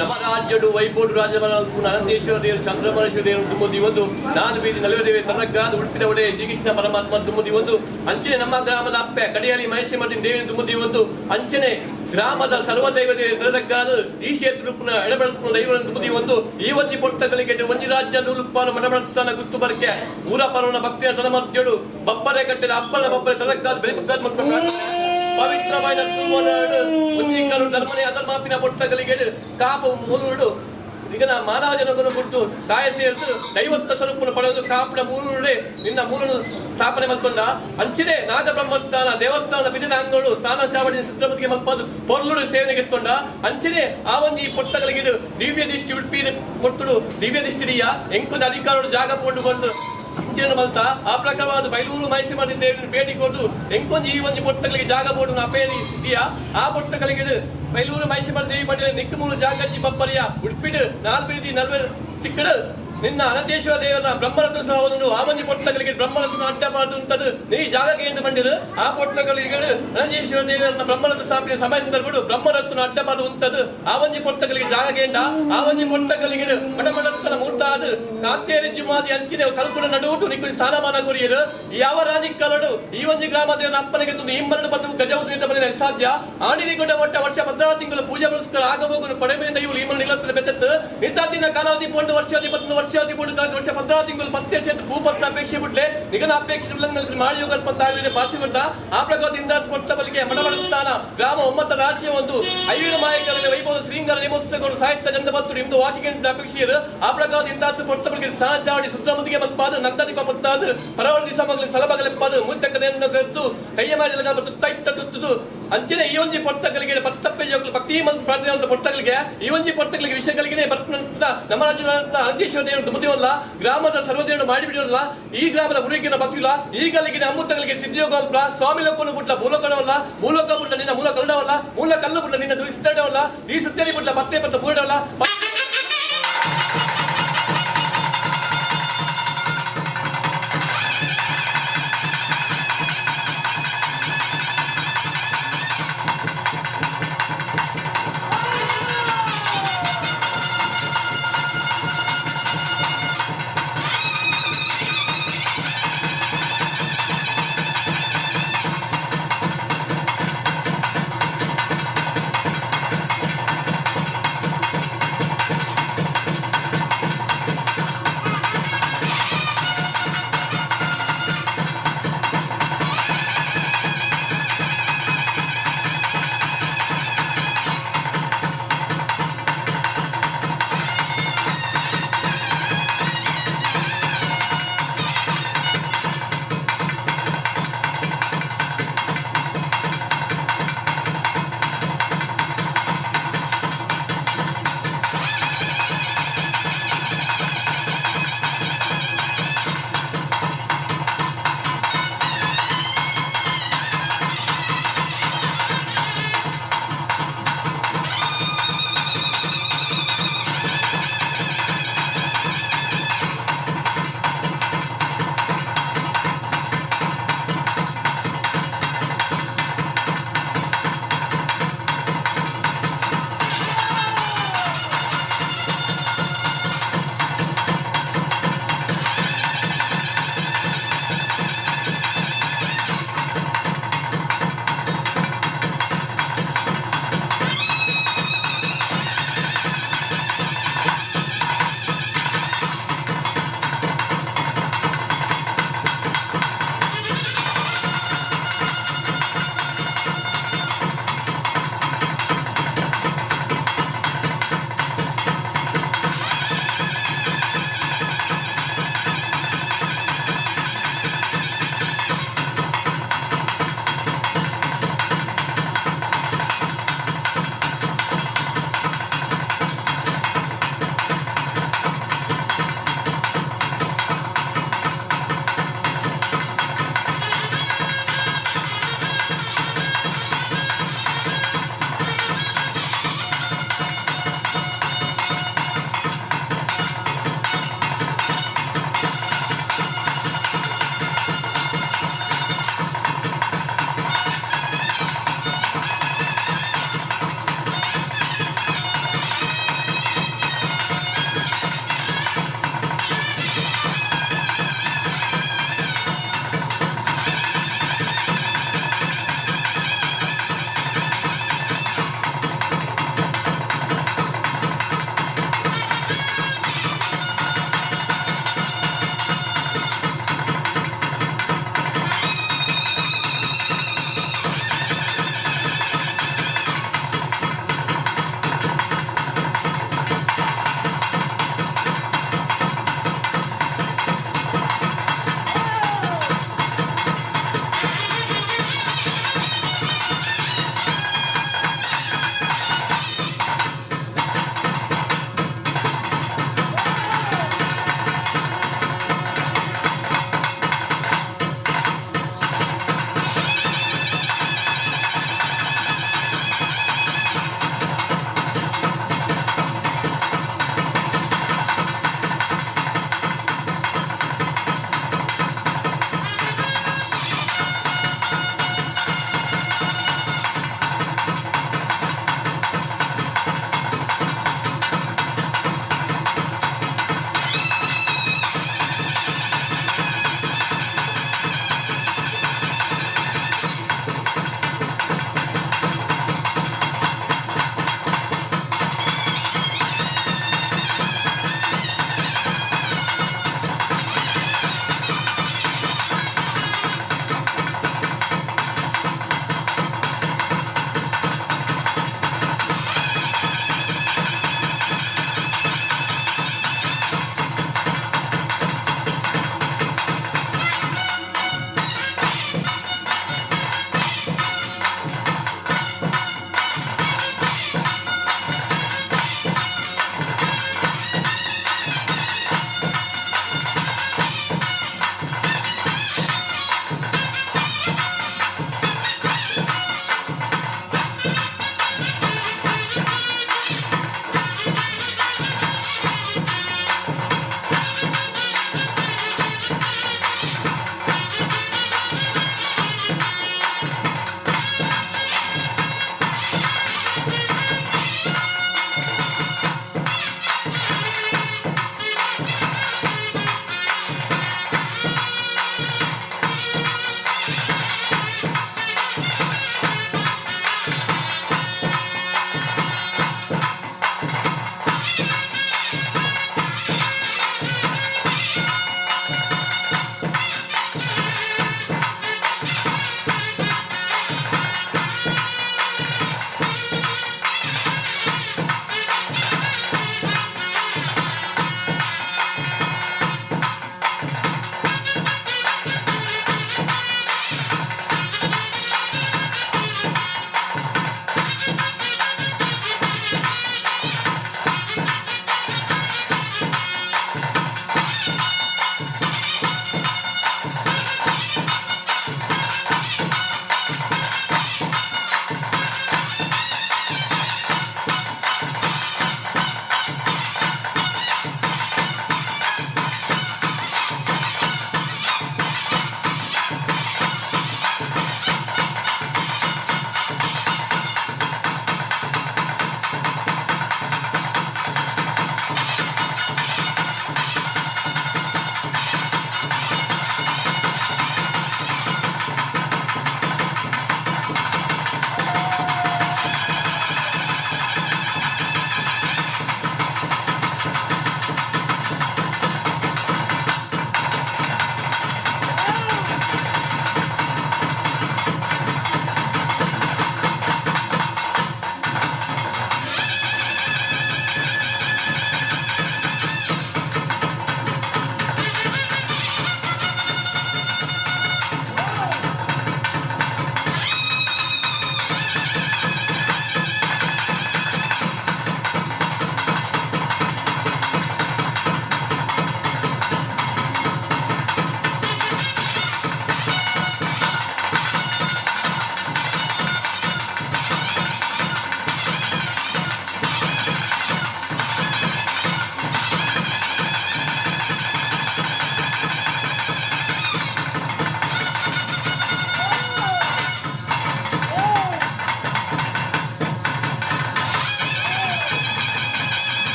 ನಮ್ಮ ರಾಜ್ಯಡು ವೈಭೋಡು ರಾಜ ಅನಂತೇಶ್ವರ ದೇವರು, ಚಂದ್ರಮಲೇಶ್ವರ ದೇವರು ದುಮ್ಮದಿ ಒಂದು, ನಾಲ್ ಬೀದಿ ನಲುವೆ ದೇವಿ ತನಗಾದ ಉಡುಪಿನ ಒಡೆಯ ಶ್ರೀಕೃಷ್ಣ ಪರಮಾತ್ಮ ದುಮ್ಮದಿ ಒಂದು, ಅಂಚನೆ ನಮ್ಮ ಗ್ರಾಮದ ಅಪ್ಪೆ ಕಡಿಯಾಳಿ ಮಹೇಶಿ ಮಠಿನ ದೇವಿನ ದುಮ್ಮದಿ ಒಂದು, ಅಂಚನೆ ಗ್ರಾಮದ ಸರ್ವ ದೈವ ತರದಕ್ಕಾದ ಈ ಕ್ಷೇತ್ರ ಎಡಬೆಳಪುನ ದೈವ ದುಮ್ಮದಿ ಒಂದು. ಈ ಒಂಜಿ ಪೊಟ್ಟಗಳಿಗೆ ಒಂಜಿ ರಾಜ್ಯ ನೂಲುಪ್ಪಾಲು ಮಠಮಠಸ್ಥಾನ ಗುತ್ತು ಬರಕೆ ಊರ ಪರವನ ಭಕ್ತಿಯ ತನ ಮಧ್ಯಡು ಬಬ್ಬರೆ ಕಟ್ಟಿದ ಅಪ್ಪನ ಬಬ್ಬರೆ ತನಗಾದ ಬೆಳಪುಗಾದ ಮತ್ತು ಪವಿತ್ರವಾದ ತುಳುನಾಡು ಒಂಜಿ ಕರು ಧರ್ಮನೆ ಅಧರ್ಮಾಪಿನ ಪೊಟ್ಟಗಳಿಗೆ ಕಾಪು ಮೂಲುರುಡು ನಿಗನ ಮಾನವ ಜನಗನು ಗುಡ್ಡು ಕಾಯ ಸೇರಿದು ದೈವತ್ವ ಸ್ವರೂಪನು ಪಡೆದು ಕಾಪುನ ಮೂಲುರುಡೆ ನಿನ್ನ ಮೂಲನು ಸ್ಥಾಪನೆ ಮಲ್ತೊಂಡ. ಅಂಚನೆ ನಾಗ ಬ್ರಹ್ಮಸ್ಥಾನ ದೇವಸ್ಥಾನ ಬಿದಿನ ಅಂಗಳು ಸ್ಥಾನ ಚಾವಡಿ ಸಿದ್ಧಮತಿಗೆ ಮಲ್ಪದು ಪೊರ್ಲುಡು ಸೇವನೆಗೆ ಎತ್ತೊಂಡ. ಅಂಚನೆ ಆ ಒಂಜಿ ಈ ಪೊಟ್ಟಗಳಿಗೆ ದಿವ್ಯ ದೃಷ್ಟಿ ಉಡುಪಿ ಕೊಟ್ಟುಡು ದಿವ್ಯ ದೃಷ್ಟಿಯ ಎಂಕುದ ಅಧಿಕಾರಡು ಜಾಗ ಪೋಟು ಬಂದು ಇಂಚಿನ ಮಲ್ತ. ಆ ಪ್ರಕಾರವಾದ ಬೈಲೂರು ಮಹೇಶ್ ಮಾಡಿ ದೇವಿನ ಭೇಟಿ ಕೊಟ್ಟು ಎಂಕೊಂಜಿ ಈ ಒಂಜಿ ಪೊಟ್ಟಗಳಿಗೆ ಜಾಗ ಬೋಡು ಅಪೇರಿ ಇದೆಯಾ. ಆ ಪೊಟ್ಟಗಳಿಗೆ ಬೈಲೂರು ಮಹೇಶ್ ಮಾಡಿ ದೇವಿ ಪಟೇಲ್ ನಿಕ್ಕು ಮೂರು ಜಾಗಜ್ಜಿ ಬಪ್ಪರಿಯ ಉಡುಪಿಡು ನಾಲ್ಕು ನಲ್ವೈ ತಿಕ್ಕಡು ನಿನ್ನ ಅನಂತೇಶ್ವರ ದೇವರ ಬ್ರಹ್ಮರತ್ನ ಸಹೋದರನು ಆ ಮಂಜಿ ಪೊಟ್ಟಗಳಿಗೆ ಬ್ರಹ್ಮರತ್ನ ಅಡ್ಡ ಮಾಡುವಂತದ್ದು ನೀ ಜಾಗಕ್ಕೆ ಎಂದು ಬಂದಿರು. ಆ ಪೊಟ್ಟಗಳಿಗೆ ಅನಂತೇಶ್ವರ ದೇವರನ್ನ ಬ್ರಹ್ಮರತ್ನ ಸ್ಥಾಪನೆ ಸಮಯ ಸಂದರ್ಭಡು ಬ್ರಹ್ಮರತ್ನ ಅಡ್ಡ ಮಾಡುವಂತದ್ದು ಆ ಒಂಜಿ ಪೊಟ್ಟಗಳಿಗೆ ಜಾಗಕ್ಕೆ ಆ ಒಂಜಿ ಪೊಟ್ಟಗಳಿಗೆ ಮಠಮಠಸ್ಥನ ಮೂರ್ತಾದ ಕಾಂತೇರಿ ಜುಮಾದಿ ಅಂಚಿನ ಕಲ್ಕುಡ ನಡುವುಟು ನಿಕ್ಕು ಸ್ಥಾನಮಾನ ಕೊರಿಯರು. ಯಾವ ರಾಜಿಕ್ಕಲಡು ಈ ಒಂಜಿ ಗ್ರಾಮದ ಅಪ್ಪನಿಗೆ ತಂದು ಇಮ್ಮರಡು ಬದುಕು ಗಜವು ನಿಂತ ಬಂದಿನ ಸಾಧ್ಯ ಆಣಿನಿಗೊಂಡ ಒಟ್ಟ ವರ್ಷ 16 ತಿಂಗಳು ಪೂಜೆ ಪುರಸ್ಕಾರ ಆಗಮೋಗನು ಪಡೆಮೆ ದೈವ ಈ ನಿಲತ್ತದ ಬೆಟ್ಟತ್ತು ನಿಂತಾದಿನ ಕಾಲಾವಧಿ ಪೋಂಡು ವರ್ಷಾಧಿ ಪತ್ತು ವರ್ಷಾಧಿ ಪೋಂಡು ವರ್ಷ 16 ತಿಂಗಳು ಪತ್ತೆ ವರ್ಷ ಭೂಪತ್ತ ಅಪೇಕ್ಷೆ ಬಿಡ್ಲೆ ನಿಗನ ಅಪೇಕ್ಷೆ ಮಾಳಿಯೋಗ ಪಂತಾಗಲಿದೆ ಪಾಸಿಗೊಂಡ. ಆ ಪ್ರಕಾರದಿಂದ ಕೊಟ್ಟ ಬಲಿಗೆ ಮಡಮಡಸ್ಥಾನ ಗ್ರಾಮ ಒಮ್ಮತ ರಾಶಿಯ ಒಂದು ಐವರು ಮಾಯಕರಲ್ಲಿ ವೈಭವ ಶ್ರೀಂಗರ ನೇಮೋತ್ಸವಗಳು ಸಾಹಿತ್ಯ ಚಂದ ಬತ್ತು ನಿಮ್ದು ವಾಕಿಗೆ ಅಪೇಕ್ಷೆಯರು. ಆ ಪ್ರಕಾರದಿಂದ ಕೊಟ್ಟ ಬಲಿಗೆ ಸಹಜಾವಡಿ ಸುದ್ರಮತಿಗೆ ಮಲ್ಪಾದ ನಂತರಿಪ ಪತ್ತಾದ ಪರವರ್ತಿ ಸಮಗಲಿ ಸಲಬಗಲೆಪ್ಪಾದ ಮುತ್ತಕನೆಯನ್ನು ಕದ್ದು ಕೈಯ ಮೇಲೆ ತುತ್ತ ತುತ್ತುದು. ಅಂಚನೆ ಈ ಒಂಜಿ ಪೊರ್ತಗಳಿಗೆ ಪತ್ತಪ್ಪೆ ಜೋಕುಲು ಭಕ್ತಿ ಮಂತ್ರ ಪ್ರಾರ್ಥನೆ ಅಂತ ಪೊರ್ತಗಳಿಗೆ ಈ ಒಂಜಿ ಪೊರ್ತಗಳಿಗೆ ವಿಷಯಗಳಿಗೆ ಬರ್ಪಂತ ನಮ್ಮ ರಾಜ್ಯದ ಅನಂತೇಶ್ವರ ದೇವರು ದುಮುದಿವಲ್ಲ ಗ್ರಾಮದ ಸರ್ವದೇವರು ಮಾಡಿಬಿಡಿರಲ್ಲ. ಈ ಗ್ರಾಮದ ಹುಡುಗಿನ ಭಕ್ತಿಲ್ಲ ಈಗಲಿಗಿನ ಅಮೃತಗಳಿಗೆ ಸಿದ್ಧಿಯೋಗ ಅಲ್ಪ ಸ್ವಾಮಿ ಲೋಕನು ಬುಟ್ಲ ಭೂಲೋಕನವಲ್ಲ, ಮೂಲೋಕ ಬುಟ್ಲ ನಿನ್ನ ಮೂಲ ಕರುಣವಲ್ಲ, ಮೂಲ ಕಲ್ಲು ಬುಟ್ಲ ನಿನ್ನ ದುಸ್ತಡವಲ್ಲ, ಈ ಸುತ್ತಲಿ ಬುಟ್ಲ ಪತ್ತೆ ಪತ್ತ ಪೂರ್ಣವಲ್ಲ.